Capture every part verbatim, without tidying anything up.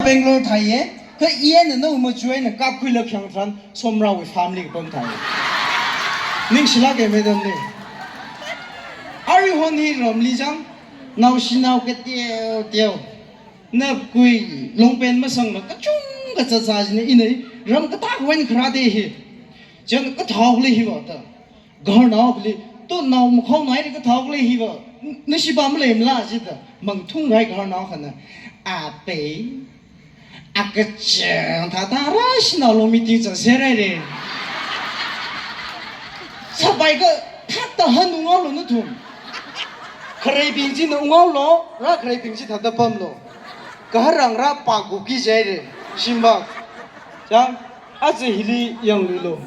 Bangalore thāiya, kha iyana nao machuina kapkhuilaga khayang tharan Somrawui farm li kapam thāi. Ningshilāka madam li. Aruihon hi ramli chang, naoshinao kateo teo. Napkui longpen masangla kachungkha zatzā jina, ina ram katā kawai kharā da hi. Chang kathao khalei hiva da. Gaharnao akhali, to nao makhao nai ri kathao khalei hiva, n-, nashi ba maleimala jida, mangthung rai gaharnao akhana. Apei, akachang thāda rā shanao long meeting chang serai re. Sapai kathāda han ungaolu nathum. Khareibing china ungaolu, rā khareibing chi thāda pamlu. Kaharang rā pāgu ki jai re, shimba. Chang, aja hili yangluilu.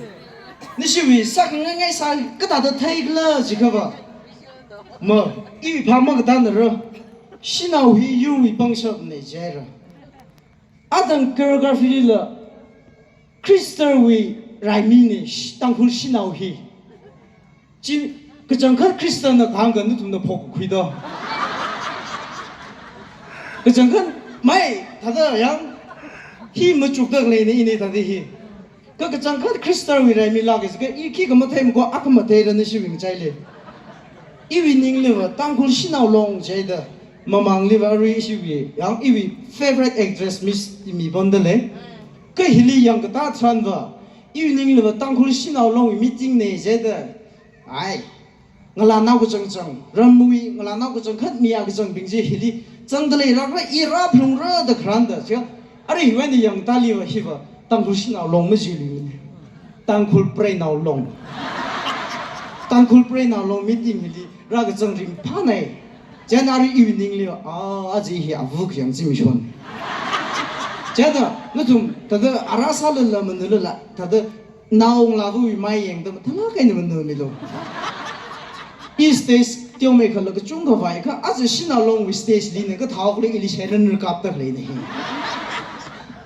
Nishiwui sākhangai ngai sā kathāda theikhala jikhava. Ma, iwui phāma kathāna ra. Shanao hi yurwui pangshapna jaira. Atang choreography lila Khristawui raimina sh-, Tangkhul shanao hi. Chi, kachangkhat Khristana kahāngkha nathumna phokakhui da. Kachangkhat mai thāda yang hi machukda khaleina ina thāda hi. Kha kachangkhat Khristawui raimilāka jiakha i khikha mathei mako, akha matheira nashiwui ngachaili. Iwui ningliva Tangkhul shanao long jida. Mamangliva arui ishiwui, yang iwui favorite actress Miss Timi pamda lei. Kha hili yangkatā tharanva, iwui ningliva Tangkhul shanao longwui meeting na jida. Ai. Ngalānao kachangchang, ramwui ngalānao kachangkhat mi akachangbing chi hili zangda leilākra, i rāphalungra da kharanda, chi. Arui hiwui eina yangtāliva hiva, Tangkhul shanao long majiluimana. Tangkhul preinao long. Tangkhul preinao long meeting hili rākazang ringphānai. Chieina arui iwui ningliva, ah, aja hi avu khayang chi mishon. Chieina, nathum, thāda ara sālala manulala, thāda naongalāvawui mai yangda mathālāk eina manumilu. I stage teomeikhala kachungkha vaikha, aja shanao longwui stage lina kathao khalei ili shairan rākapda khaleina hi.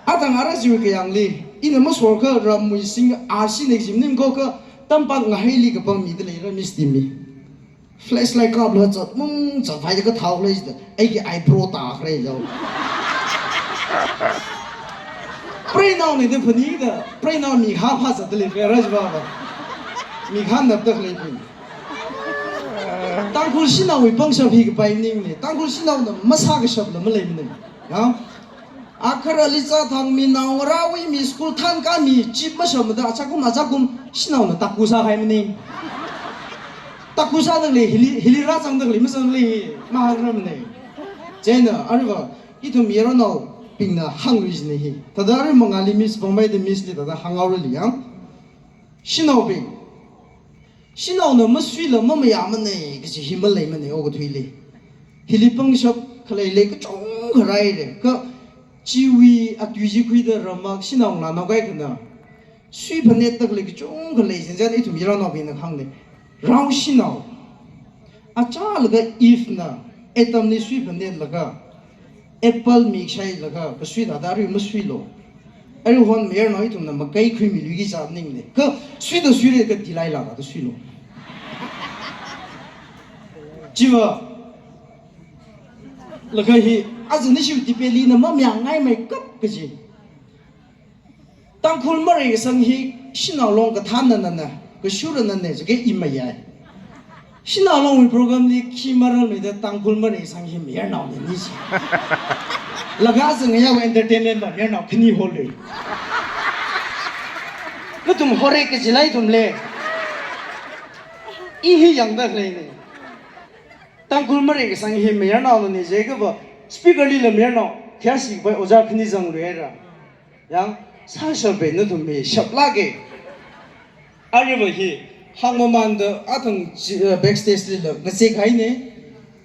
Atang ara jiwui kayangli, ina masorkha ramwui sing a sina jimnim kokha, tampak ngahaili kapam mida leira Miss Timi. Flashlight kaplaga zat mung zat vaida kathao khalei jida, aiki eyebrow tākharei jao. Preinaona da phanida, preinao mi khā phā zatda lei, pera jiva va. Mi khā napda khalei pun. Tangkhul shanaowui pangshap hi kapai maningmana, Tangkhul shanaona masākashapla maleimana. Ya? Akharali zāthang mi, naongarāwui mi, school thānkā mi, chip mashamada, achakum, achakum, shanaona taku sākahai maning. Taku sāda lei, hili, hili rāzangda lei, mazang lei, mahāngramana. Chieina, aruiva, ithum yaranaobingna hānglui jina hi. Thāda arui Mangali Miss, Bombay da Miss li thāda hānghaorali yang. Shanaobing. Shanaona masuila mamayāmana, kaji hi maleimana, okathuili. Hili pangshap khalei lei kachungkha rai re. Kha chiwui atui chi khuida ramak shanao ngalānao kaikhana. Suiphanetda khalei kachungkha lei, zinzan ithum yaranaobingna khāngna. Rao shanao. Achālaga Eve na Adam li suiphanetlaga, apple mikshailaga, kasui thāda arui masuilu. Aruihon mayarnao ithumna makai khuimiluiki zat maningmana. Kha suida suira kha Delilah thāda suilu. Chiva, laga hi, aja nishiwui debate lina mamayāngai meikap kaji. Tangkhul mareikasang hi shanao long kathānana, kashurana jiakha i mayai. Shanao longwui program li khi marāmida Tangkhul mareikasang hi mayarnaona ni ji. Laga zangayao entertainment va mayarnao khani holui. Nathum hore kajilai ithum lei. I hi yangda khaleina. Tangkhul mareikasang hi mayarnaona jiakhava speaker lila mayarnao, khayāshi kapai ojā khani zangluihaira. Yang, sāshappai nathum hi shaplāka. Aruiva hi, hāngmamānda athang chi, eh, backstage lila ngachei kahaina.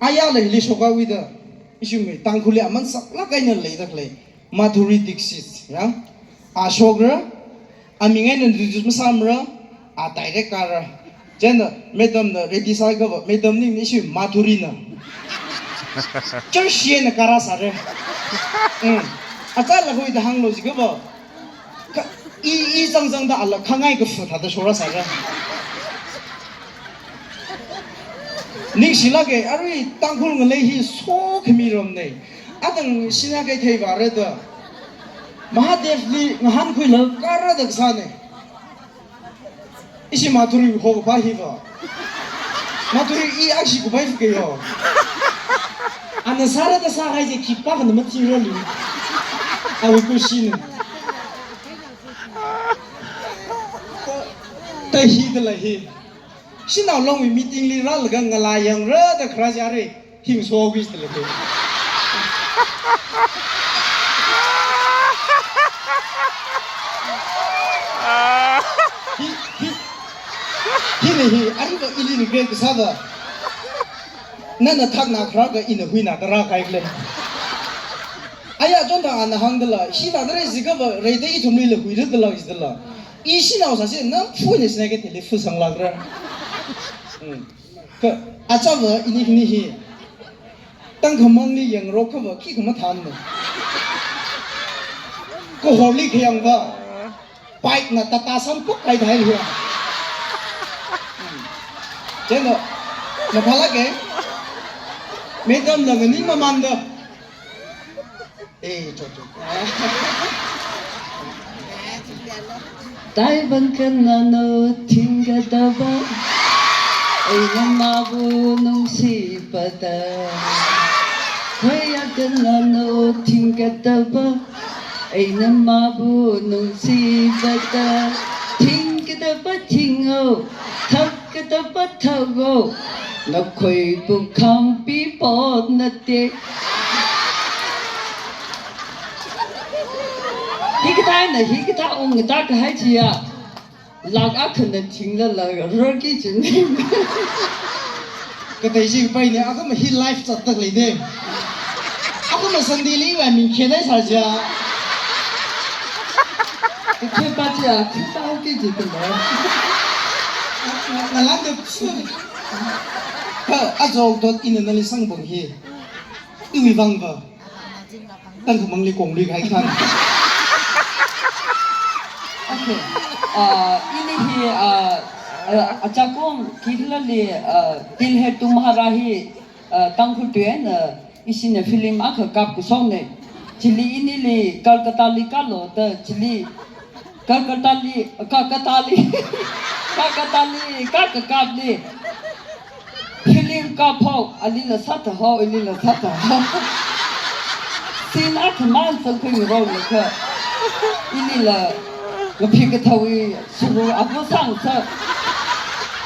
Ayala hili shokkhuida, ishiwui Tangkhulli aman saklāk eina leida khalei Madhuri Dixit, ya. A shokra, aming eina introduce masāmara, a direct kāra. Chieina, madam na ready sākhava, madam ning nishi Madhuri na. Church eina kārāsāra. Mm. Achālakha ida hānglu jikhava. Kha, i, i zangzangda ala khangai kafu thāda shorāsāra. Ningshilāka, arui Tangkhul ngalei hi sokhami ramna. Atang shina kai thei vāra da. Mahadevli ngahānkhuilaga rāda kasāne. Ishi Madhuri ho ba hiva. Madhuri i akshi kubai fuke yo. Ana sāra da sāhai je khipākhana mathirali. Awui kushina. Tahidala hi. Shanao Longwui meeting li rālaga ngalā yangra da kharā jare. Hing so wis tele te. Hi, hi. Hili hi, aruiva ili regret kasāva. Nana thakna kharākha ina huina kharā kaikle. Aya chonda ana hāngdala, hina dare zikava reida ithumlila huira dala jidala. I shanao sāsi na phuina sina ke tele phu sanglakra. Hmm. Kha, achava ini hini hi. Tangkhamangli yangrokhava khikha mathānna. Kahorli khayangva. Bike na Tata Santokh kaidai hua. Cheno, na phalake. Madam na ngani mamanda. Eh, cho, cho. Taivan kanano thingkatava, eina mavu nungsivada. Khoiya kanano thingkatava, eina mavu nungsivada. Thingkatava thingo, thak katava thak o, nakhoibu khangpi potnate. Hikathā eina hikathā ungda kahai chiya. Lak akhana thinglala rarki chine. Katei chi paine, akhama hi live zatda leine. Akhama Sunday li iwui ming khenai sāja. Khe pa chi a, khe pa ki ji tele. Ngalāngda phu. Kha, azok dot ina nali sangbung hi. Iwui vangva. Tangkhamangli konglui kahai khan. Okay. Ah, ini hi, ah, ah, achakong khilali, ah, Dil Hai Tumhara hi, ah, Tangkhul tui eina, ah, ishina film akha kapkashokne. Chili inili Calcutta li kalo da chili Calcutta li, Calcutta li, Calcutta li, Calcutta li. Film kaphok, alila sātha ho, ilila sātha ho. Scene akhamang sangkhui ngarong lakha. Ilila, ngaphikathāwui, suru apu sangsa.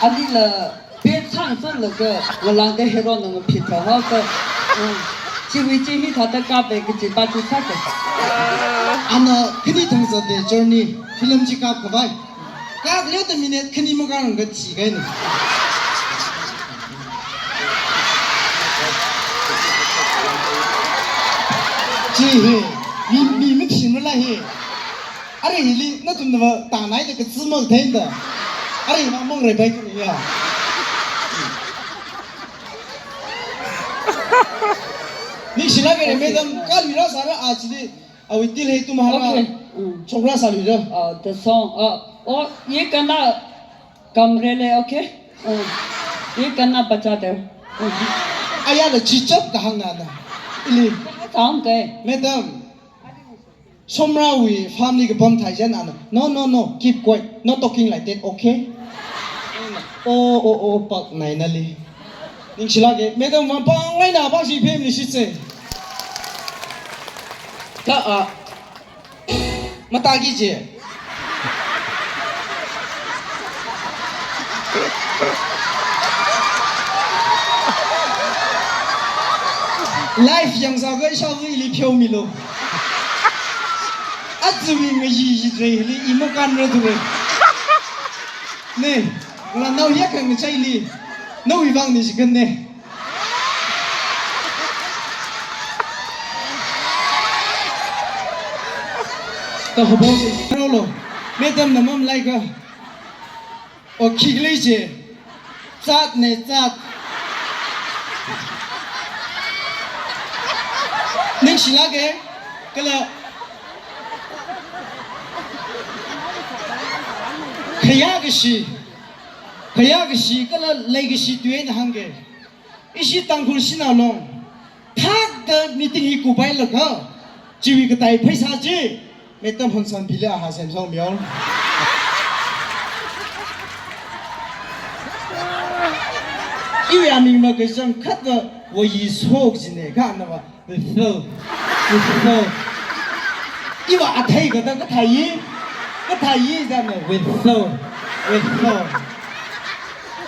Alila, Pet chang chang laga, ngalāngda hero na ngaphitha hao ka. Mm. Chiwui chi hithāda kape kaji pa chi sāka. Ana khani thangzat de journey, film chi kapkhavai. Kakleo da minute khani makarang kachi kaina. Chi hi, mi, mi, mi thin mala hi. Arui hili, nathumna va, tānai da katsima theinda. Arui va, mong rei bai kuni ya. Ningshilak haira, okay. Madam, kaluira sāra a chili, awui Dil Hai Tumhara. Okay. Mm. Chokra sāluira. Uh, the song, uh, oh, ye gana kamre le, okay? Uh, ye gana bacha de. Uh. Ayala chichap kahāngna na. Ili. Sound ke. Madam. Somrawui family kapam thai jen ana. No, no, no. Keep quiet. No talking like that, okay? Oh, oh, oh, pak nai nali. Ningshilak e. Madam, vang pang ngai na pang si family si se. Ka a. Mataki je. Live yangsākha ishāvali pheomilu. Atsumi ngayi yi trei li imo kanra ture. Ne, la nao yakhang chaili. Nawui vang ni jikan ne. Ka habo se. Rolo. Madam na mamalaika. O khikhalei je. Zat ne zat. Ningshilak e. Kala. Khayā kashi. Khayā kashi kala leikashi tui eina hāngke. Ishi Tangkhul shanao long. Thakda meeting hi kupailaga. Chiwui katai pheisā chi. Madam Honsanpili aha semsangmihaora. Iwui aming makachang khatva Woyisok jina, kha nava Wethou. Wethou. Iva athei kathā kathāi. Kathāi jina Wethou. Wethou.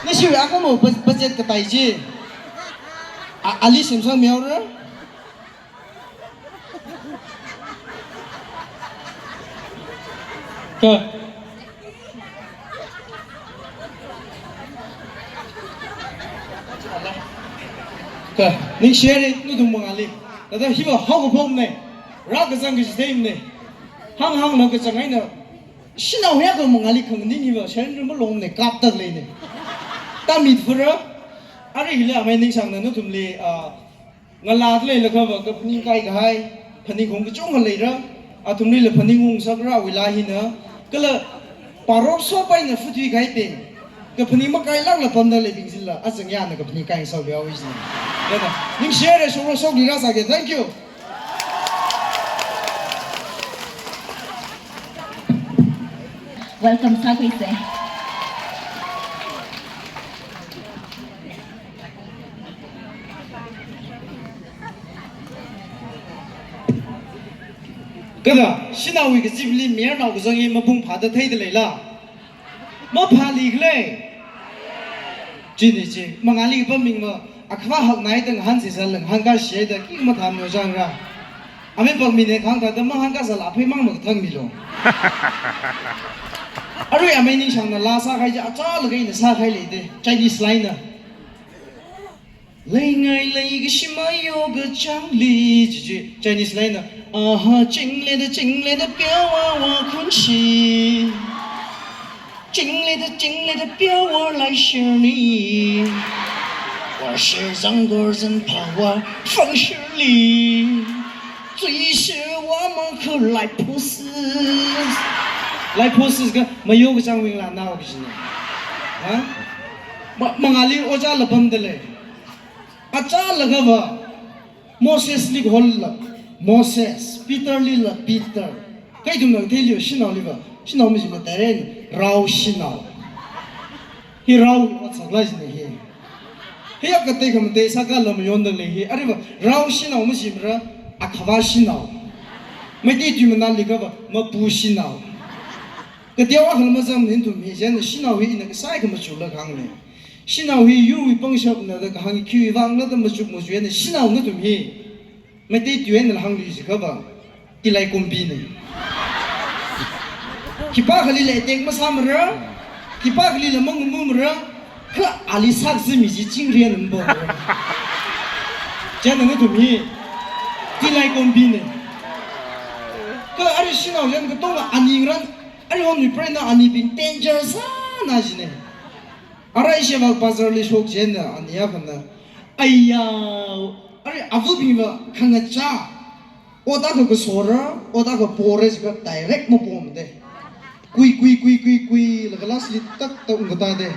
Nashi akha mo bud-, budget kathāi chi. A, ali semsangmihaora. Kha. Kha, ningshihaira, nathum mangāli. Thāda hiva haokaphokna, rākazang kaji theimana. Hānghāngna kachang eina, shanao hiya kha mangāli khanganing hiva, shānrun malongna, kaptak leina. Tamit fura, arui hili amei ningsangna nathumli, ah, ngalāda leilakhava kaphaning kaikahai, phaningkhaung kachungkha leira, athumlila phaningung sakra awui laa hina, kala parop sopaina futhui kahaibing, kaphaning makailākla pamda leibing chila, azang yana kaphaning kaisāhaowa jina. Yana, ningshihaira, shokra shokluira sāga, thank you. Welcome sākhuisa. Kathā, shanaowui kazipli mayarnao kazang hi mapung phāda theida leila? Maphāli khala? China chi, mangāli kapam ming ma, akhava haknai da ngahān sisāla ngahānkāshida, khi mathāmana chāngra. Amei pāngmina khangthāda mahānkāsāla aphei mang makathāngmilu. Arui amei ningshangna laa sākahai chi achālakha ina sākahai leida, Chinese laa eina. Leingailei kashi mayo kachāngli, chi chi, Chinese laa eina. Aha, chingleda, chingleda, pyawa wa khunshi. Chingleda, chingleda, pyawa laishirni. Warshir zanggor zanphawa fangshirli. Zuishir wa makhur laiphusi. Laiphusi kha mayo kachāng wingla nao kajina. Ha? Ma-, mangāli ojāla pamda lei. Achālakhava, Mosesli holla, Moses, Peterlila Peter. Kha ithumna theiliu shanaoliva, shanao maji mataira, rao shanao. Hi rao ot sākhala jina hi. Hiya katei khamatei sākhala mayonda lei hi. Aruiva rao shanao majimara, akhava shanao. Meitei tui manāli khava, mapu shanao. Kateo akhala mazangmana ithum hi, chieina shanao hi ina kasai khamachukla kahāngna. Shanao hi yurwui pangshapna da kahāng hi khiwui vangla da machuk machuk eina shanao nathum hi. Meitei tui einala hāngluijikhava, tilai kumpina. Khipākhalila attack masāmara, khipākhalila mangamumara, kha ali sākazimi chi chingri eina mabongra. Chieina nathum hi, tilai kumpina. Kha arui shanao chieina katonga ani ngaran, arui hon mi preina anibing danger sāna jina. Arai sheva bazarli shok chieina ani akhana. Aiya, arui avabingva khangachā. Ot akha kasora, ot akha pora jiakha direct mapomda. Kui, kui, kui, kui, kui, laga lastli tak tak ungkatā da.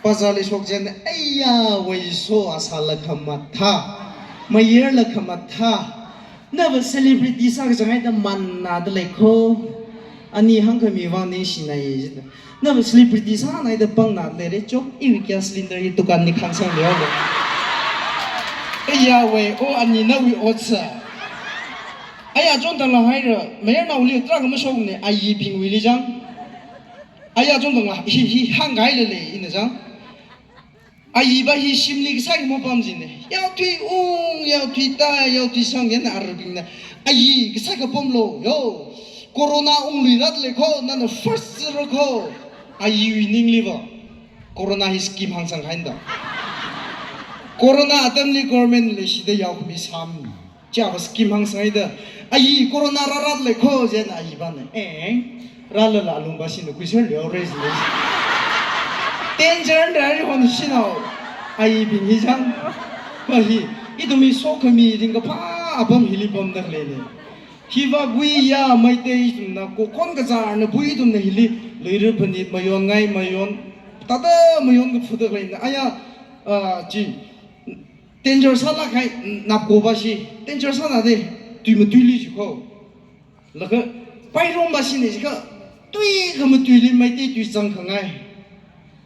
Bazarli shok chieina, aiya, Woiso asāla khamathā. Mayarla khamathā. Nava celebrity sākazang haida manna da lei kho. Ani hāngkhami vang ningshina ye jida. Nava celebrity sānai da pangna da leira chok, iwui gas cylinder hi dukanli khangsang leo lo. Aya wei, o ani nawui otsa. Aya chon tangla haira, mayarnaoli tarākha mashokna, ayibingwuili chang. Aya chon tangla hi, hi hāngkahai lei lei ina chang. Ayiva hi shimli kasai mapam jina. Yaothui ung, yaothui ta, yaothui sang, yana arabingna. Ayi kasai kapam lo, yo. Corona ungluira da lei kho, nana first zero kho. Ayiwui ningliva. Corona hi scheme hāngsang haida. Corona atamli government leishida yaokhami sam. Chiava scheme hāngsang haida. Ayi corona rāra da lei kho jina ayivana. Eh, rālala alungva shina kuiser leo re jina. Danger da arihon shanao. Ayibing hi chang. Kha hi, ithum hi sokhami ringkaphā apam hili pamda khaleina. Hiva kuiya Meitei ithumna kokhon kazarna bui ithumna hili. Luira phanit mayon ngai mayon. Tata mayon kaphuda khaleina. Aya, ah, chi. Danger sālāk kahai, napkovashi. Danger sāna da, tui matuili jikho. Laga, Pairong bashina jiakha, tui khamatuili Meitei tui zangkhangai.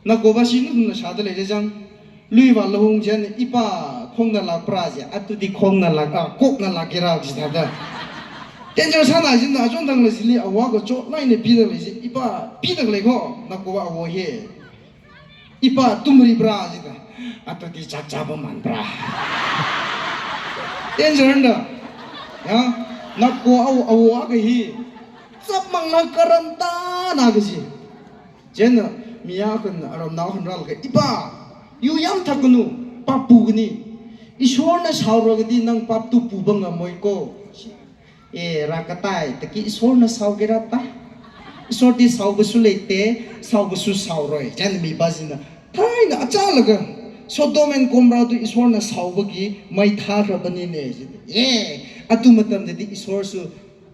Nakovashi nathumna shāda leida chang. Luiva luhung chieina ipā khongna lakpra ji, atudi khongna lak, ah, kokna lakira ji thāda. Danger sāna jina achon thangla chili awo kachot laina pida lei ji, ipā pida lei kho, nakova awo hi. Ipā tumripra jida. Atudi chachaba manpra. Danger da. Ya, nako awo, awo akha hi. Chapmangla karantana kaji. Chieina mi akhana aramnao akhana rālaga, "Ipā, yu yamthakkanu, pap pukani. Ishorna saora kajili nang pap tu puba ngamoi ko." "Eh, rākatai, taki Ishorna saokira ta? Ishordi saokasu leite, saokasu saoroi." Chieina mipā china, "Thāina achālaga Sodom and Gomorrah tu Ishorna saobaki mei thākhabanine." Chieina, "Eh, atu matamdadi Ishorsu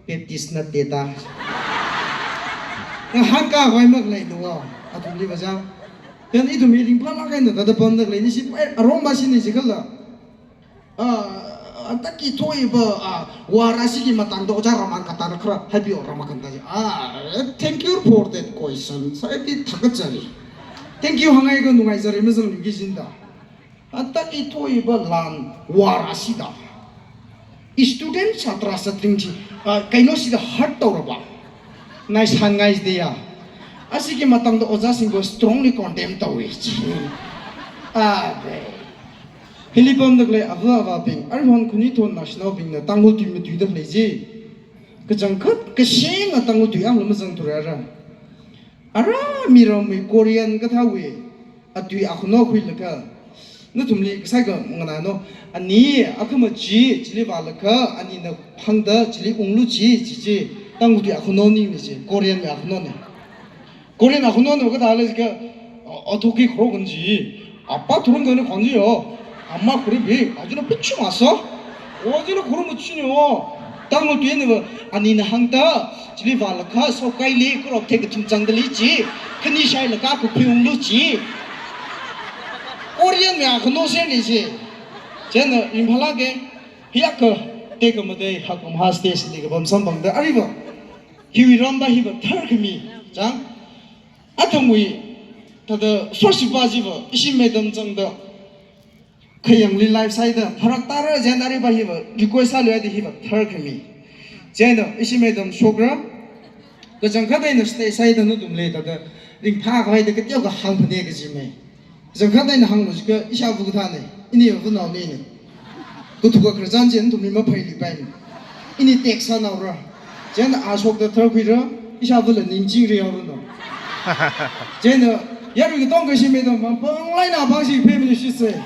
Baptist natteta." Ngahānkākhavai makhalei nuwa, athumli vāchang. Then ithum hi ringphālāk eina thāda pamda khaleini, si pai arong bashina jikhala. Ah, hantaki thoiva, ah, war ashiki matangda ojā Raman Katan khara haibiyo Raman Katan ji. Ah, thank you for that question. Sādi thakachari. Thank you hāngai kha nungaizari mazangluiki jinda. Hantaki thoiva lan war ashida. Student satra satring chi, ah, kaino shida hurt tauraba. Nai sāngai de ya. Ashiki matangda ojāsingva strongly condemn tauwi ji. Ah, de. Hili pamda khalei ava avābing, arihon khani thon nashinaobingna Tangkhul tui matuida khalei ji. Kachangkhat kashinga Tangkhul tui ang lama zangthura ra. Ara miramwui Korean kathāwui atui akhano khuilaga, nathumli kasai kha nganāno, ani akhama chi, chili vālaga, anina hāngda, chili unglu chi, chi chi, Tangkhul tui akhano ningni chi, Korean mi akhanone. Korean akhanona kathāla jiakha, a, athuki khro kanji, apa thurung kani kanji yo, ama khuri bi, ajuna pichu maso, o ajuna khuru muchuni o, Tangkhul tuiniva, anina hāngda, chili vālaga, sokaili, kurok thei kathum zangda lei chi, khani shailaga, kukhui unglu chi. Korean mi akhano seni chi. Chieina ringphālāke, hiyākha, tekhamatei, hakkhamahā stage li kapam samphangda, ariva. Hiwui ramva hiva tharkhami, chang. Athumwui, thāda first pa jiva, ishi madam zangda, khayangli live sāida, pharak tara jen ariva hiva, request sāluida hiva tharkhami. Chieina, ishi madam shokra, kachangkhat eina stage sāida nathumli thāda, ringphākhavai da kateokha hāngphane kaji mei. Kachangkhat eina hānglu jiakha, ishāva kathāne, ini avānaone. Kuthuka khararchan chieina nathumli maphailuipaine. Ini text sānaora. Chieina a shokda tharkhuira, ishāvala ningchingri haoranu. Chieina, yarui katongkha ishi madam, mapang laina pangshi family shise.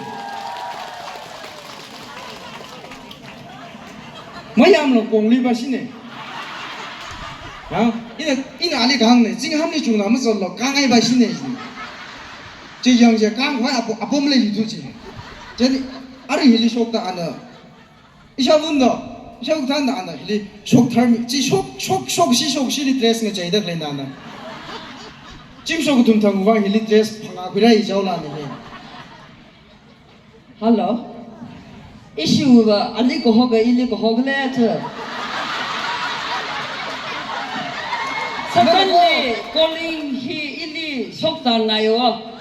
Mayamla kongli bashine. Ya, ina, ina ali kahāngne, zinghamli chungna mazatlo, kangai bashine. Chi yang je kang hoi apo, apom leili tu chi. Chieina, ari hili shokda ana. Ishāvana, ishāva kathāna ana hili shok tharmi, chi shok, shok, shokshi, shokshili dress ngacheida khaleina ana. Zimshok kathum thangva hili dress phangā khuira ijaola ni hi. Hello. Ishiva ali kahoka ili kahoka le cha. Suddenly calling hi ili shoktan ngai o.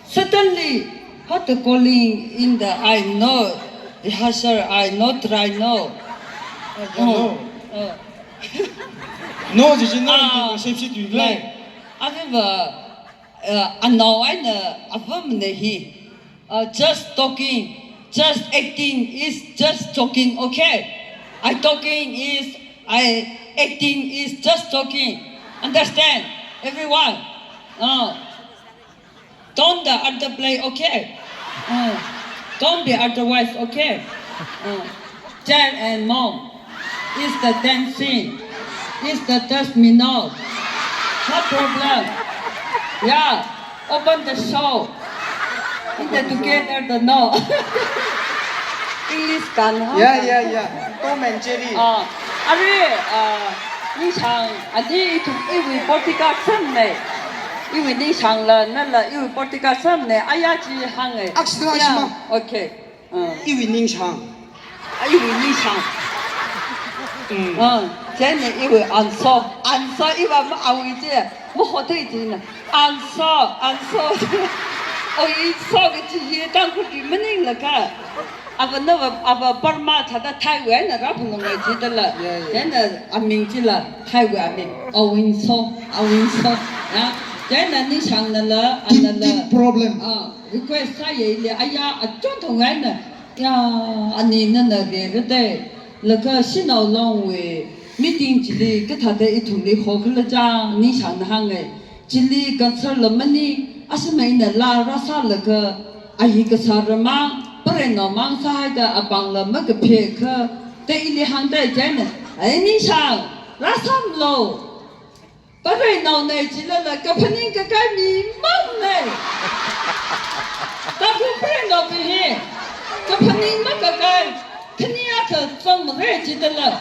Suddenly, what the calling in the I know, rehearsal I know, try know. Oh, oh. No, this is not Ah, the same situation. Like, I have a, uh, a no, I know, a woman he. Uh, just talking, just acting is just talking, okay? I talking is, I acting is just talking. Understand, everyone? Uh, don't the other play, okay? Uh, don't be otherwise, okay? Uh, dad and mom is the dancing, is the just me know. No problem. Yeah, open the show. In the together the no. English kan ha? Yeah, yeah, yeah. Tom and Jerry. Ah, ari, ah, ningchāng, ani itu iwui bodyguard samne. Iwui ningchāngla, nala iwui bodyguard samne. Aya chi hānge. Akshita, yeah, Akshita. Okay. Ah. Iwui ningchāng. Ah, iwui ningchāng. Mm. Ah. Chieina iwui anso, anso iva ma awui chi, mahothei china. Anso, anso. O, anso kachi hi Tangkhulli maninglaga. Ava nava, ava Burma thāda Thaiwui eina rāphungngai chidala. Yeah, yeah. Chieina aming chila Thaiwui aming. Awinso, awinso. Ya. Chieina ningshangnala, teething, anala, teething problem. Ah, request sāyei le, aya, achon thong eina. Ya, ani nana re re te. Laga Shanao Longwui meeting chili kathāda ithumli hokhala chang ningshangna hānge. Chili concert la maning, asamai eina laa rāsālaga, ahi kasā ramang, pareinaomang sāhaida apāngla makaphekha, da ili hāngda chieina, ai ningshang, rāsāmlo. Pareinaona chilala kaphaning kakai mimangne. Tangkhul pareinaobing hi kaphaning makakai, khani akha zangmare chidala.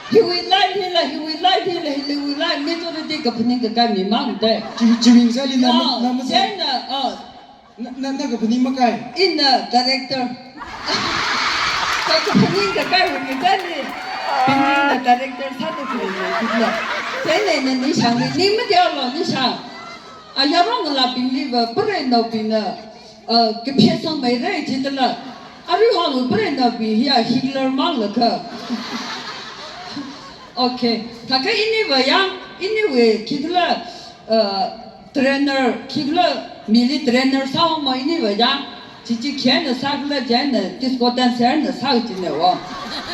Hiwui line hila, hiwui line hila, hiwui line, majority kaphaning kakai mimangde. Chi, chiwui sāli na, ah, na masā. Chieina, ah, Na, na, na kaphaning makai? Ina director. Ka kaphaning kakai huni tani. Bingli na director sāda khalei le, bingla. Chieina ina ningshang ni, ning madialo ningshang. Ayarong la bingli va, pareinaobingna, uh, kaphe sangmeire chidala. Aruihon pareinaobing hiya Hitler manglaga. Okay. Thākha iniva yang, iniwui khikhala, uh, trainer, khikhala mili trainer sāhaomo iniva yang, chichi khina sākhala chieina disco dancer na sā china wo.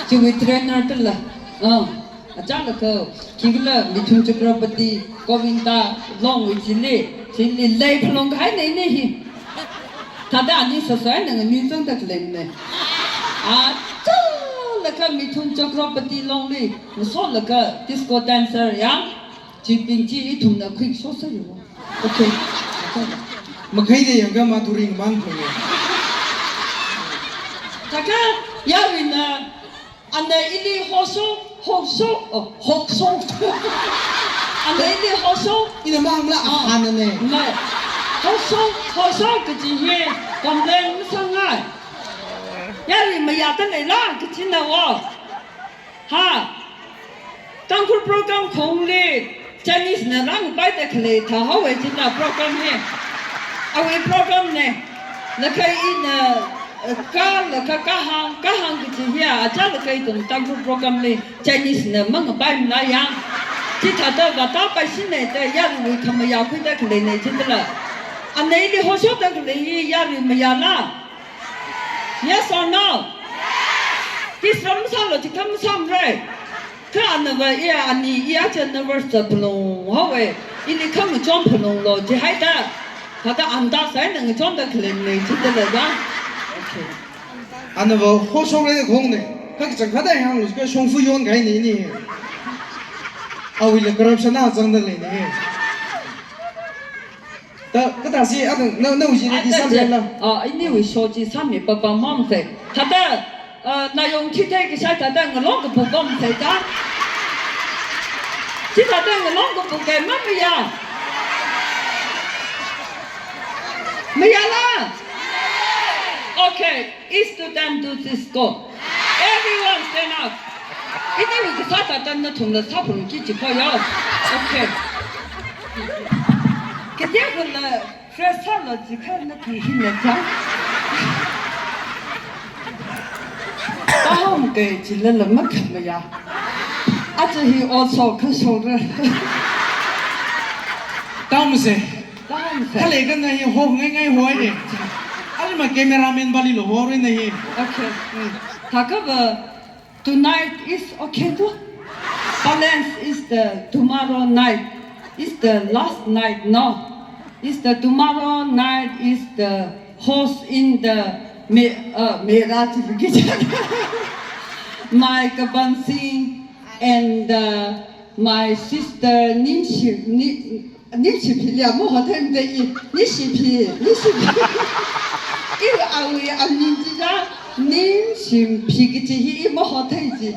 Chiwui trainer tala. Uh, achālakha, khikhala Mithun Chakraborty, Govinda, Longwui chili, chili lei phalung kahaina ini hi. Thāda ani sāsāna nganui zangda khaleine. Achālakha Mithun Chakraborty Longli, masolaga disco dancer yang, chibing chi ithumna quick show sāyo. Okay. Makhaida yangkha Madhuri mang khoi. Thākha, yaruina, ana ili hoso, hoso, oh, hoso. Ana ili hoso. Ina mangla, ah, ana ne. Ne. Hoso, hoso kachi hi complain masāngai. Yarui mayāda leila kachina wo. Ha. Tangkhul program khongli Chinese na rāngpaida khalei thāhaowa china program hi. Awui program ne. Laga ina, eh, ka, laga kahāng, kahāng kachi hiya, achālakha ithum Tangkhul program li Chinese na mangpaimala yang. Chithāda vātāpaishina da yaruiwui khamayā khuida khaleina chidala. Ana ili hosoda khalei hi yarui mayāla? Yes or no? Yes. Kiss masālo, chikha masāmare. Kha anava iya ani iya cha nervous sā phalung haowa. Ili kha ngachon phalunglo jihaida. Thāda anda sāna ngachonda khaleina chidala da. Okay. Anava hoshokre khongne. Kha kachang khatai hānglo, kha shongfa yonkahaina ini. Awuila corruption na zangda leina. Ta, kathāsi, ata, na, nawui chi ready sāmira? Ah, iniwui show chi sāmi papa mamsei. Thāda, ah, nayong chithei kashai thāda ngalong kapuk mamsei ta. Chithāda ngalong kapuk kai mamayā. Mayāla? Okay. It's to them to this go. Everyone stand up. Iniwui kasā thāda nathumla sāphalungki chikho yo. Okay. Kateokhala fresh sālo chikha naki hina chang. Pahom ke chilala makhamayā. Aja hi also kashora. Tamse. Tamse. Khalei kana hi hongai ngai hoi de. Alima cameraman bali lo hoi na hi. Okay. Mm. Thākha va, tonight is okay too. Balance is the tomorrow night. Is the last night, no. Is the tomorrow night is the host in the me, uh, Mera Chiviki. My Kaban Singh and, uh, my sister Nimshi, Ni-, Nimshi Philia, mahotheimada i, Nishi Phi, Nishi Phi. Iwui aming chida, Nimshi Phi kachi hi i mahothei chi.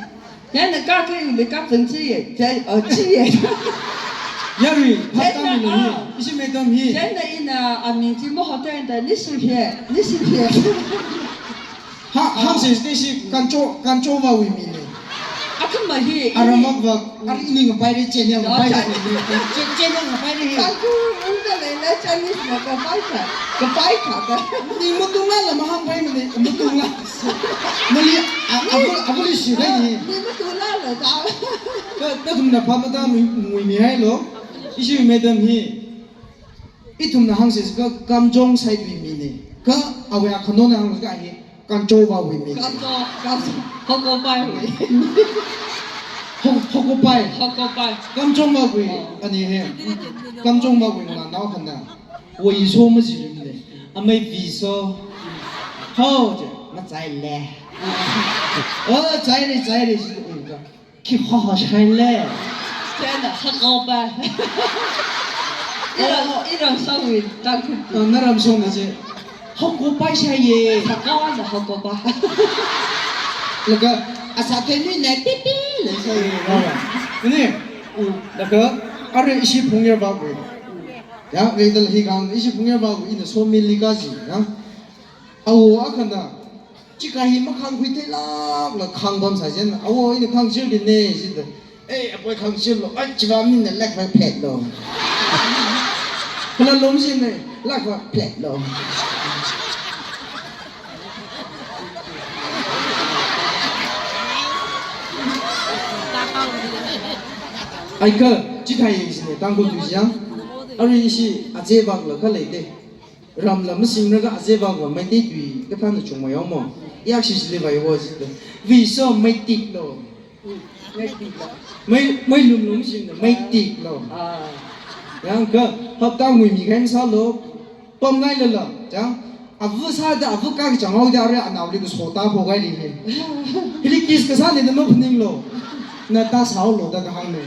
Chieina kakhui uli kakhui chi ye, chai, oh, chi ye. Yarui, phatami lo hi, ah, ishi madam hi. Chieina ina aming chi mahotheida, Nishi Phi, Nishi Phi. Ha, ha, se, se, si, kancho, kancho va wi mi ne. Kama hi, ara makvak, ara ini ngapaira, channel ngapaira, che-, channel ngapaira hi. Tangkhul ungda leila Chinese na kapai kha, kapai kha ka. Ning matunglala mahāngpai mani, matungla. Nali, a, abu, abuli shi dai ni. Ning matungla la ta. Ka, kathumna pha mada ngui, nguimihailo. Ishi madam hi. Ithumna hāngsi ka Kamjong side wui mini. Ka awui akhanona hāngsi ka hi Kanchova wui mini. Kamjong, Kamjong, Hokopai wui. Ho-, Hokopai. Hokopai. Kamjongva wui, oh, ani hi. Kamjongva wui nganao hana. Wui so majirim ne. Amei vi so. Ho je, machaile. Oh, chaire, chaire, shi ka. Khi ho ho shaile. Chieina Hokopai. Iram, oh, iram songwui Tangkhul. Oh, naram songna je. Hokopai shaiye. Sakawana Hokopai. Laga, asā theni ne pipi le shaiye. Ni, mm, laga, ara ishi Phungyarva wui. Ya, reidal hi kang, ishi Phungyarva wui, ina so mili kaji, ya. Awo akhana, chika hi makhangkhui theilakla khangpam sā chieina, awo ina khangchir dine, jida. Ei, apoi khangchirlo, ai, chiva mina lakva phetlo. Kala lom jine, lakva phetlo. Ai ka, chithai jine, Tangkhul tui jang. Ari ishi, aje bang la ka leide. Ramla masingraga aje bang va Meitei tui kathāna chungmei yao mo. Yakshi chili vai wo jida. Vi so Meitei lo. Mei, mei lum lum jingda, mei tik lo. Ah. Yang ka, hapta ngui mi kain sālo, pamngai lala, yang, avu sāda, avu kachang haoda, are anaoli kasota phogai li he. Hili kiss kasā ni da maphaninglo. Na ta sāolo da kahāng ne.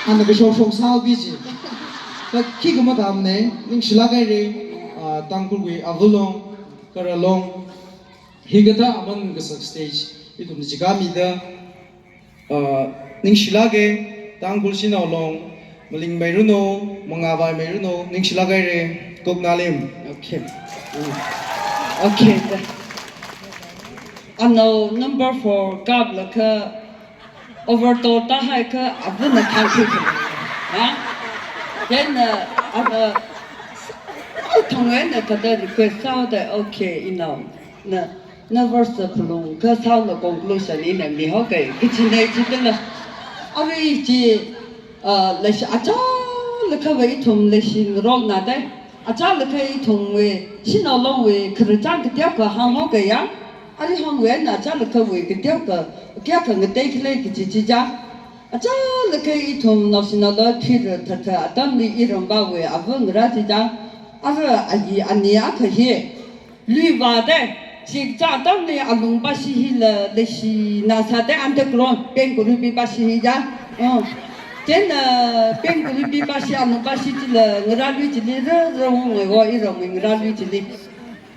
Ana kashok shok sāo bi ji. Ka khi kama tam ne, ningshilak haire, ah, Tangkhulwui avu long, kara long, hikathā aman kasak stage, ithum chika mida, ah, ningshilak e, Tangkhul shanao long, malingmei runo, mangāvaimei runo, ningshilak haire, Kuknalim. Okay. Mm. Okay, da. Ano number four kaplakha, overtone tahai ka, avuna khangkhui kha. Ha? Then, uh, uh, thongwui eina kathāda request sāda, okay, ina, na, na verse phalung, kasāna conclusion ina mihaoke, kichinei chitala. Ari chi, uh, leishi achālakha va ithum leishi ngarokna dai. Achālakha ithumwui, shanao longwui, khararchān kateokha hānghaoke ya. Ari hāngwui eina achālakhawui kateokha, kayākha ngatei khalei kachi chi ja. Achālakha ithum naoshinao la thira thatha atamli iramvawui avā ngarā chi ja. Ara ayi ani akha hi. Lui vāda, chikacha atamli alung pashi hila leishina sāda underground, pengkuri pi pashi hi ja. Oh. Chieina, pengkuri pi pashi alung pashi chila ngarā lui chili rā rā ungwui wo iramwui ngarā lui chili.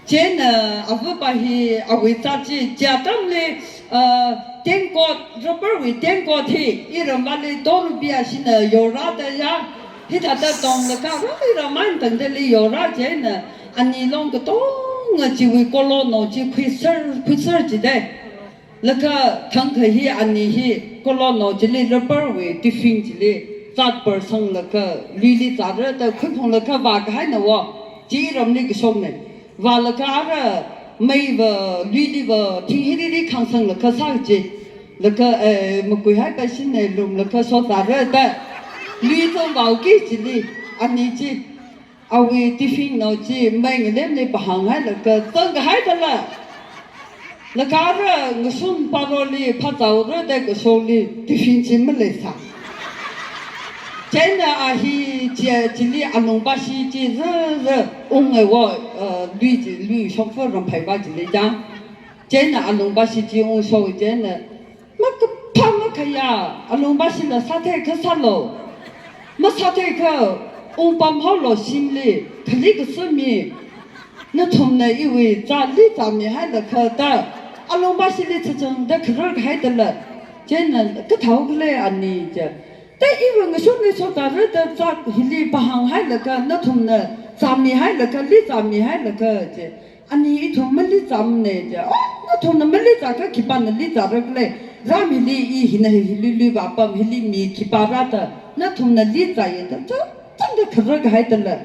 Chieina, uh, avā pa hi awui zat chi, chi atamli, uh, tengkot, rubber wui tengkot hi, iramvali torubi ashina yorāda ya, hithāda tonglakha, rāmei rāmei tangdali yorā chieina, ani long katonga chiwui kolo no chi khuiser, khuiser chida. Laga thangkha hi ani hi kolo no chili rubber wui tiffin chili zat par sanglaga luili zāra da khuiphunglaga vākahaina wo. Chi ramli kashokna. Vālaga ara mei va luili va thing hiriri khangsanglaga sā chi. Laga, eh, makuihai pa shinna lumlaga shokzāra da. Lui zong vāuki chili ani chi. Awui tiffin no chi mei ngalemli pahānghailaga zangkahai dala. Laga ara ngashun paroli phazāura da kashokli tiffin chi maleisā. Chieina a hi chi, chili alung pashi chi rā rā unga wo, uh, lui chi, lui shokfa ramphai pa chili ja. Chieina alung pashi chi ungshok chieina makaphā makhayā, alung pashila sāthei kasālo. Masāthei kha ungpam haolo shimli, khali kasā mi. Nathumna iwui zali zāmihailaga da, alung pashili chachangda kharar kahai dala. Chieina kathao khalei ani chi. Da iwui ngashunli shokzāra da zat hili pahānghailaga, nathumna zāmihailaga, li zāmihailaga chi. Ani ithum mali zāmana ja. Oh, nathumna mali zākha khipāna li zāra khala. Ram hili i hina hili luiva apam hili mi khipā rāda, nathumna li zaiya da, cha, chanda kharak haidala.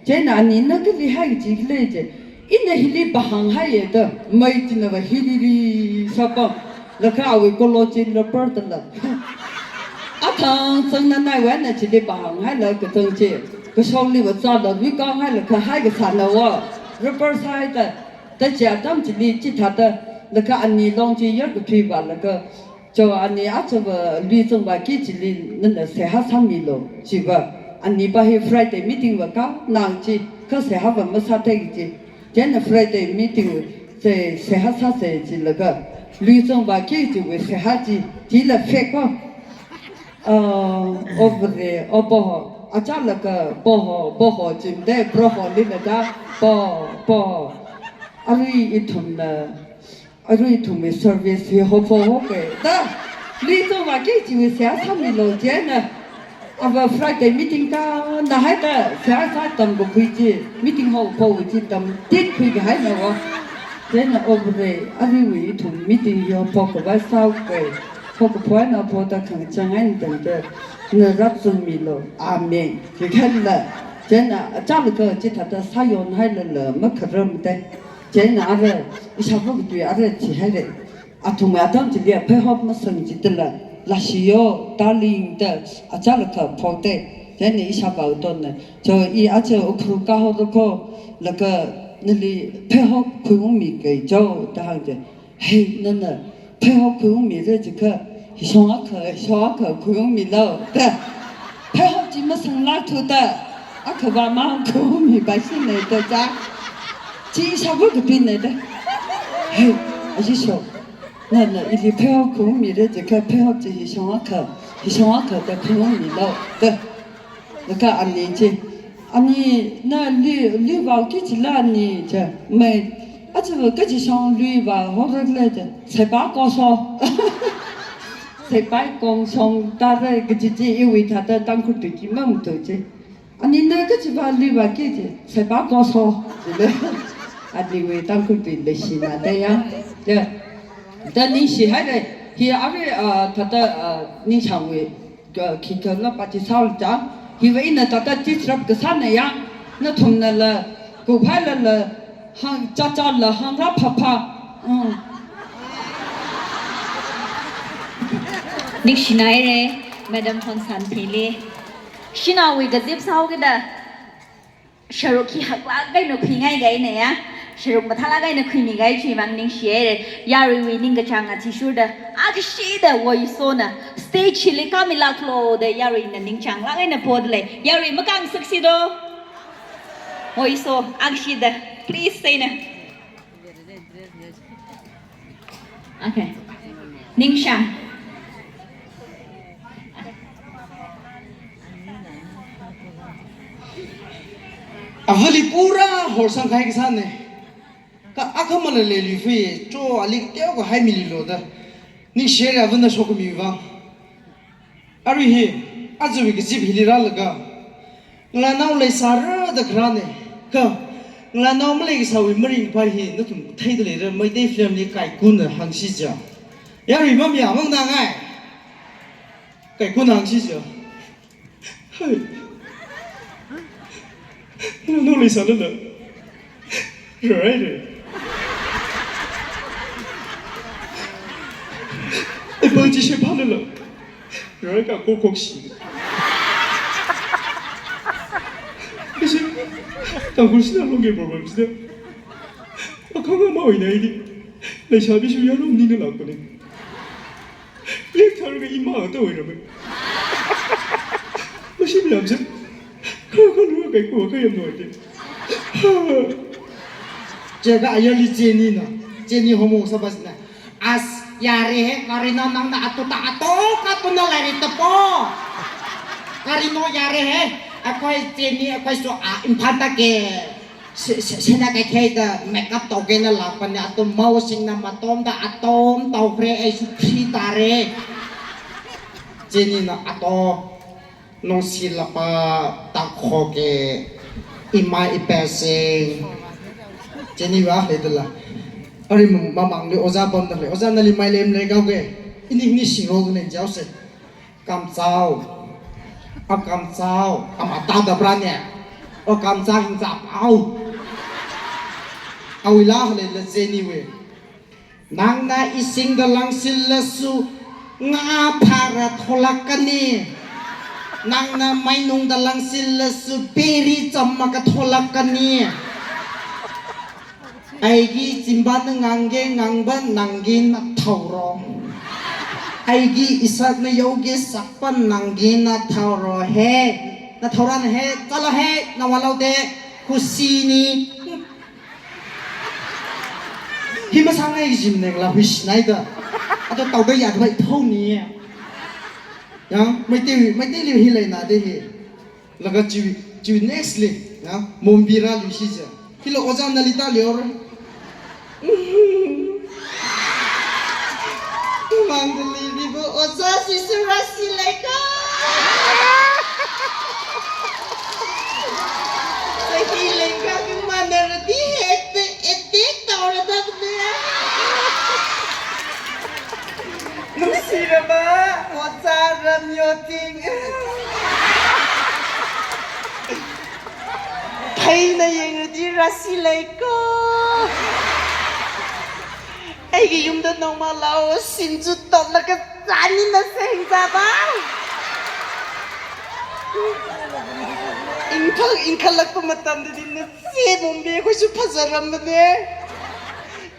Chieina anina kali hai chi khala chi. Ina hili pahāng haiya da, mai chinava hili li sāpam. Laga awui kolo chi lapar dala. Athang chang nanai wana chili pahāng haila kachang chi. Kashokliva zala, lui kang haila kahai kasāna va. Lapar sāhaida. Da chi atam chili chithāda, laga ani long chi yar kathui vālaga, cho ani achava lui zangvāki chili nana seihā sāmilu, chiva. Ani pa hi Friday meeting va ka, nang chi, kha seihā va masāthei chi. Chieina Friday meeting se, seihā sāsa chilaga, lui zangvāki chiwui seihā chi, chila fake ko. Uh, obvre, oboho, achālakha boho, boho chimde, broho lila da, bo, bo. Arui ithumna, arui ithumwui service hi hopo hoke. Da, lui zangvāki chiwui seihā sāmilu chieina. Ava Friday meeting ka, nahaida, seihā sātam kakhui chi, meeting hopo chi tam, tit khui kahaina va. Chieina obvre, aruiwui ithum meeting hi hopo khavai sāuke. Hoka phoina phoda khangachang eina tangda, na rāzangmilu. Amen. Kikhanla. Chieina, achālakha chithāda sāyon hailala, makharam de. Chieina ara, ishāvā katui ara chi haire. Athum atam chili pheihop masang chitala, lashiyo, darling da, achālakha phokde. Chieina ishāvā katonna, cho i acha Ukhrul kaho rako, laga nali pheihop khuiungmi kai cho, da hāngde. Hei, nana, pheihop khuiungmira jiakha, hishong akha, hishong akha khuiungmilu, da. Pheihop chi masanglākthuda, akhava mang khuiungmi paishina da cha. Chi ishāvā katuina da. Hei, aji sho. Nana, ili pheihop khuiungmira jiakha, pheihop chi hishong akha, hishong akha da khuiungmilu, da. Laga ani chi, ani na li, li vāuki chila ani cha, mai, aja kaji shong lui vāhorale cha, saipa koso. Saipa kongshong tare kaji chi iwui thāda Tangkhul tui chi mamatu chi. Ani na kajiva lui vāki chi, saipa koso. Chile, aniwui Tangkhul tui leishina da ya. Ya. Da ningshi haire, hi are, ah, thāda, ah, ningshangwui. Ka, khikha la pati saul cha, hiva ina tata teach rap kasāna ya, nathumnala, kuphailala, hāng, chachāla, hāngra phapha. Mm. Ningshina haire, Madam Honsan Phili. Shinaowui kazip saokida. Sharuk hi haklāk eina khuingai kahaina ya. Sharuk mathālāk eina khuimi kahai chiwui vang ningshi haire. Yaruiwui ningkachāng athishurda, akashida woisona stage hili kāmilāklo da yaruina ningchānglāk eina podalei. Yarui makāngsaksi do. Woiso, akashida. Please say na. Okay. Ningshang. Avali pura horsang kahai kasāna. Ka akhamala leili fui, cho ali teokha haimililu da. Ningshi haire avana shokkami vang. Arui hi, ajawui kazip hili rālaga, ngalānao leisāra da kharāna, kha, ngalānao maleikasāwui maringkaphā hi, nathum theida leira, Meitei film li Kaikuna hāngsi ja. Yarui mamiya mang da ngai. Kaikuna hāngsi ja. Hai. Ngalānao leisālala. Rarai re. Apple chi shephalala. Rarai ka kokok shi. Kasi, Tangkhul sina longge problem sina. Akhangma oina ili. Leisābishu yaron nina lakone. Lik thar ka ima ta oira me. Mashi mi amse. Kha kha lu kai ko ka yam no te. Cheka ayali Jenny na. Jenny homo sabas na. As yare he Karina nang na atu ta atu ka tu na lari tapo. Karina yare he. Akoi Jenny akoi so a impanta ke. Se, se, sena kaikheida makeup tokena lakpane atom mao singna matomda atom tokre ai su phri tare. Jenny na ato nongsi lapa takhoke ima ipesing. Jenny wa le dala. Ari mamang le oja pamda le. Oja nali mai lem le kau ke. Ini, ini singro neng jaose. Kamchao. A kamchao. Ama ta da brane. O kamchao hing chao. Awui laa hale la zeni we. Nangna isingda langsilasu, ngā phara tholakani. Nangna mainungda langsilasu, peri chamma ka tholakani. Aigi chimban ngangge ngangban nanggi na thaoro. Aigi isakna yauge sakpan nanggi na thaoro he. Na thaoran he, tala he, na walao de, kusini. Hi masāngai jim neng la hui sinaida. Ato tauda yadvai thao ni. Ya, maite, maite liu hi lai na de hi. Laga chiwi, chiwi next li, ya, Mombira liu shi ja. Hilo oja Nalita liu ra. Mangdali ribo oja sisura si laika. Sahi lengka kumana rati hekte etik taura da kumya. Nungsiraba, oja Ramyoting. Phaina yengadi rasi laiko. Aigi yumda nongma lao sinju totlaga zani na sengzaba. Inkhal, inkhalakpa matamdadi na se Mumbai khuisu phazaram bane.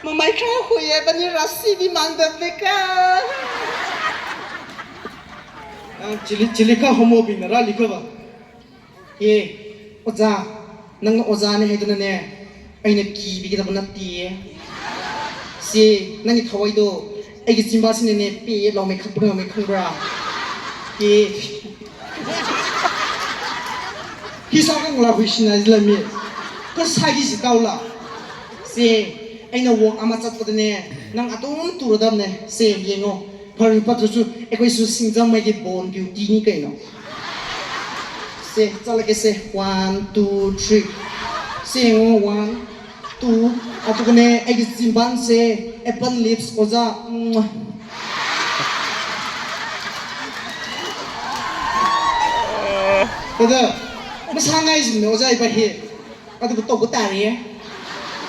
Mamai kha huye bani rasi di mangdam leka. Ang chili, chili ka homo bing na rali ka ba. E, oja, nang oja ne hai tu na ne, aina ki bi kita bana ti e. Si, nang i thawai do, aigi chimba sini ne, pe, lau me khak, lau me khak bra. E. Hi sa kang la hui sina la mi. Ka sa gi si tau la. Si, aina wong ama chat pa ne, nang atum tu ra dam ne, si, yengo. Phar pa tu su, ekoi su sing jam mai ki bon piu ti ni kai no. Se, chalake se, one, two, three. Se, ngo, one, two. Atukane, aigi chimban se, apple lips, oja. Mwah. Tada, masāngai jim ne, oja ipa he. Atu ko to ko tari e.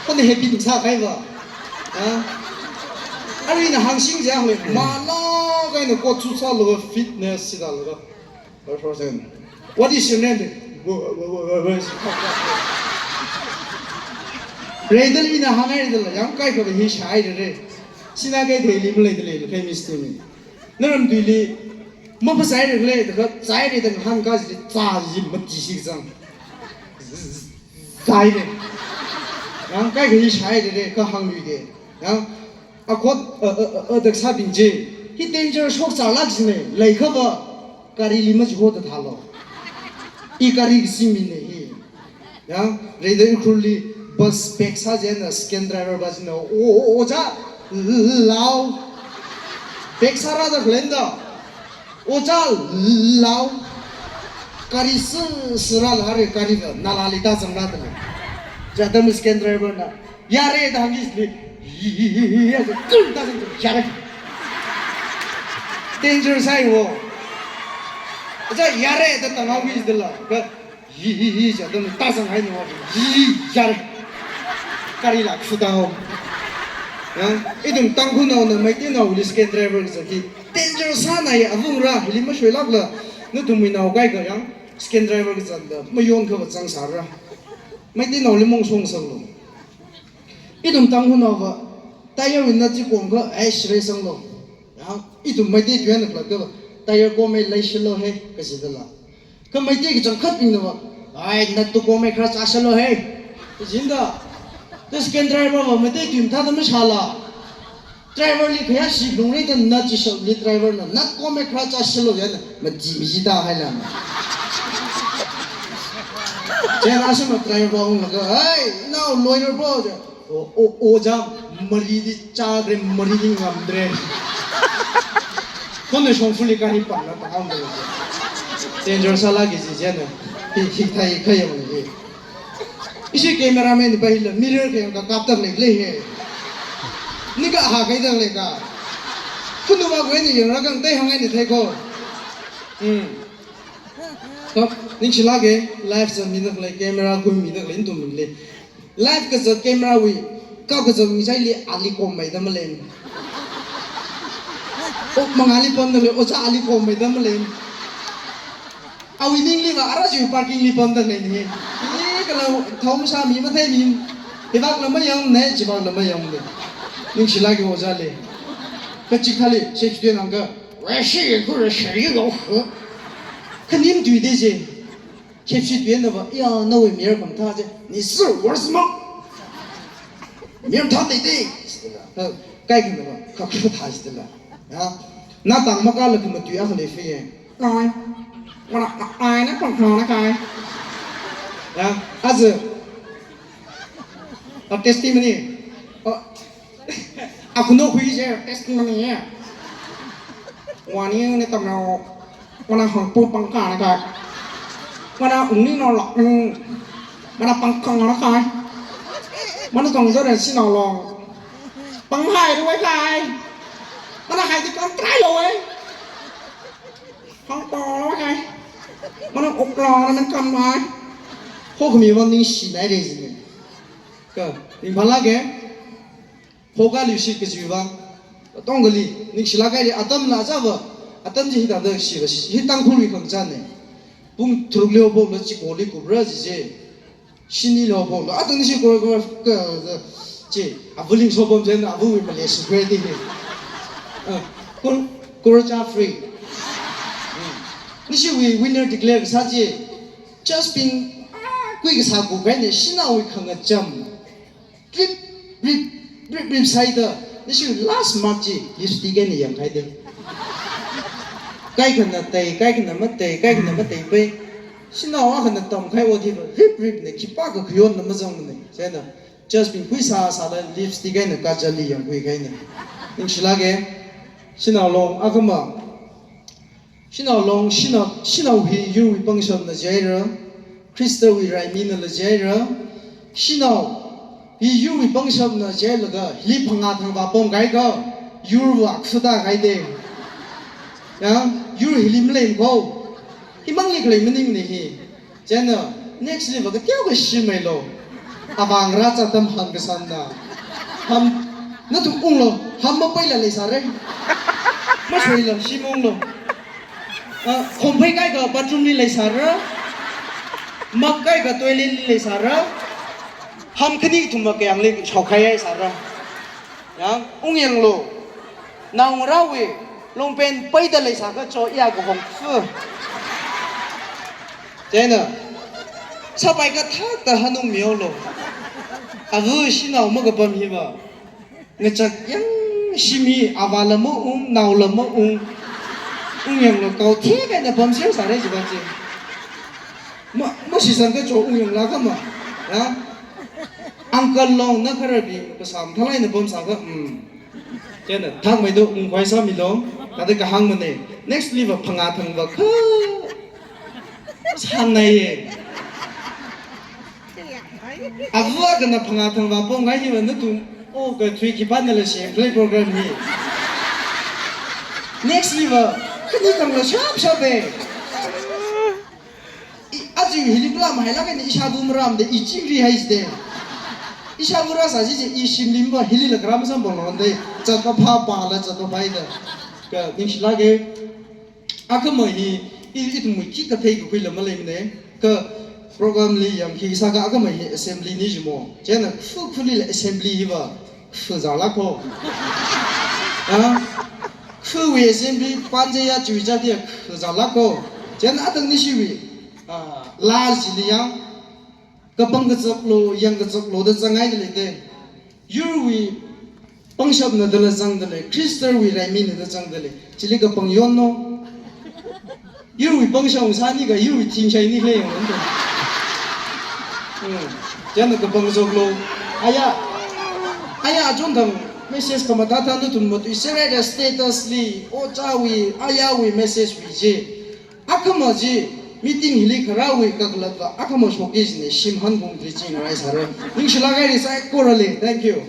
Ko ne happy sa kai ba. Ha? Ari na hang sing ja hoi. Mana kai na ko chu sa lo fitness si da lo. What is your name? Redal ina hāngai redal, yāngkai kha hi shāi re. Sina kai thei lim lei de lei, kai misti mi. Naram tuili, mapasai re lei, da ka zai re da hāngka ji, za ji mati shi zang. Zai re. Yāngkai kha hi shāi re, ka hānglui de. Yāng, A khot, a, a, a, a, daksa bing je. Hi danger shok chālak jine, lei kha ba, gari li majiho da thalo. I gari ki simi ne hi. Ya, Raider Ukhrul li bus back sā jena, second driver ba jina, o, o, o, oja, lao. Back sāra da khalenda. Oja lao. Gari sā, sāra la re gari ga, nala li ta zang la da le. Jada mi second driver na. Yare da hāngi li. Yi, yi, yi, yi, ya, kum ta zang, yare. Danger sai wo. Oja yare da ta ngau mi da la. Ga, yi, yi, yi, ja, da ta zang hai no. Yi, yare. Gari la khu ta ho. Ya, ithum Tangkhulnao na Meiteinao li second driver kazang hi. Danger sāna ya, avung ra, hili mashoilak la, nathum mi nao kai ka yang, second driver kazang da, mayon kha ba zang sāra. Meiteinao li mong song sang lo. Ithum Tangkhulnao ba, tire wui na chi kom kha, ai, shire sang lo. Ya, ithum Meitei tuyan na kla ka ba, tire kom e lai shi lo he, kaji da la. Kha Meitei kachangkhat bing na ba, ai, nat tu kom e khara chā shi lo he. Kajin da. Ta second driver ba, Meitei tui mathāda mashā la. Driver li khayā shi lung rei da nat chi shok li driver na, nat kom e khara chā shi lo ya na, maji mi ji da hai la. Chena shi ma driver ba ung la ka, ai, nao lawyer bro, ja. O, o, oja, mari di chāre, mari di ngamre. Kone shongfali gari panna ta am de. Danger sāla ki ji jena. Hi, hi thai kha yang le. Ishi cameraman pa hi la mirror kha yang ka kap tak le le he. Ni ka ha kai tak le ka. Khunu ma kwe ni yang rakang tai hang ai ni thai ko. Hmm. Kap, ningshilāke, live zat mida khalei, camera khui mida khalei, nathum mili. Live kazat camera wui, kap kazat mi chili ali kom mai da malen. O, mangāli pamda lei, oja ali kom mai da malen. Awui ningli va, ara chi parking li pamda lei ni. Ni kala thong sa mi mathei mi. Hivak la mayang ne, chivak la mayang ne. Ningshilāke ojali. Kachik thāli, shepshi nang ka. Wei shi yin ku re shi yi yo hu. Khanim tui de je. Shepshi tui na va, ya, nawui mir khamathā je. Ni si worse mo. Mir thā de de. Kaikhana va, kakhu thā jitila. Ya. Na tang makala kuma tui a khale fi ye. Ngai. Mana ai na pang khana kai. Ya, aja. A testimony. O. Akhuno khui je testimony ya. Wani ne tamna. Mana hangpu pang khana kai. Mana ungni no lok. Mana pang khana kai. Mana tong jore sino long. Pang hai ruai kai. Mana hai di pang trai lo ai. Hong Kong lo kai. Mana ok lo na men kam mai. Ho khami wang ningshi nai re jin. Ka, ning phalāke. Ho ka liu shi kajiwui vang. Tong kali, ningshilāke li atam la ja va. Atam ji hithāda shi va shi. Hi Tangkhulwui khangachān ne. Pung tharuk leo bok la chiko li kubra ji je. Shini lo bok lo, atang ni shi ko ko ka, chi, avu ling so bom jen, avu wi male su kwe di. Ah, kur, kur cha free. Hmm. Ni shi wi winner declare sa chi. Just been, ah, kui ka sa ku kai ne, shina wi khangacham. Rip, rip, rip, rip sai da. Ni shi last mark chi, lipstick ni yang kai de. Kaikhana tai, kaikhana matai, kaikhana matai pai. Shinao akhana tamkhai ot hiva, rip rip ne, khipākha khayon na mazang ne. Chieina, just been khui sāsāla lipstick eina kajal li yangkhui kahaina. Ningshilāke, shinao long akhama. Shinao long, shinao, shinao hi yurwui pangshapna jihaira, Khristawui raiminala jihaira, shinao hi yurwui pangshapna jihailaga, hili phangā thangvā pamkahai kha, yurwui akhuda kahaide. Ya, yur hili malei ko. Himangli khalei maning ne hi. Chieina, next li va kateokha shimei lo. Avāngarā chātam han kasāna. Ham, nathum unglo, ham mapaila leisāra. Mashoila, shim unglo. Ah, khomphei kaikha bathroom li leisāra. Mak kaikha toilet li leisāra. Ham khani thum makayang li shaokhai haisāra. Yang, ungyanglu. Naongarāwui, longpen paida leisākha cho iya kahong fu. Chieina, sāpai kathāda hanung miolo. Avu shinao makapam hiva. Ngachak yang shimi avāla maung, naola maung. Ungyanglu kau thekaina pamser sāra jiva chi. Ma, mashisangkha cho ungyangla kama. Ya? Uncle long na khararbi kasām thalaina pamsākha, mm. Chieina, thakmeida ungkhavai sāmilo, kathāda kahāng mane. Next li va phangā thangvā kha. Sāngnaiye. Avu akhana phangā thangvā pamkahai hiva nathum. Oh, kathui khipānala share play program hi. Next li va, khani thangla shap shap e. I, aja hili kala mahailāk eina ishāva maram de, i chingri haisde. Ishāva rāsā ji je, i shimli va hili la kharam sam bong lon de. Chatpa pha pala chatpa phaida. Ka ningshilāke. Akhama hi, i, ithumwui khikha theikakhuila maleimane. Kha program li yangkhi sākha akhama hi assembly ni jimo. Chieina khu khulila assembly hiva. Khuzālāko. Ha? Khuwui assembly panjaya chuicha dia khuzālāko. Chieina atang ni shiwui. Ah, lal chili yang. Kapang kachaplo, yang kachaplo da zangngaida leide. Yurwui pangshapna dala zangda lei, Khristawui raimina da zangda lei. Chili kapang yonno. Yurwui pangshap sāni kha yurwui thingshai ni khalei yong. Hmm. Chieina kapang kachaplo. Aya. Aya achon thang message khamathā thā nathum matuisera da status li. Ojāwui, ayawui message wui je. Akhama chi, meeting hili kharāwui kakhalatva, akhama shokki jine, shim han kong tri chi ngarai sāra. Ningshilāk kahai ri saikorali. Thank you.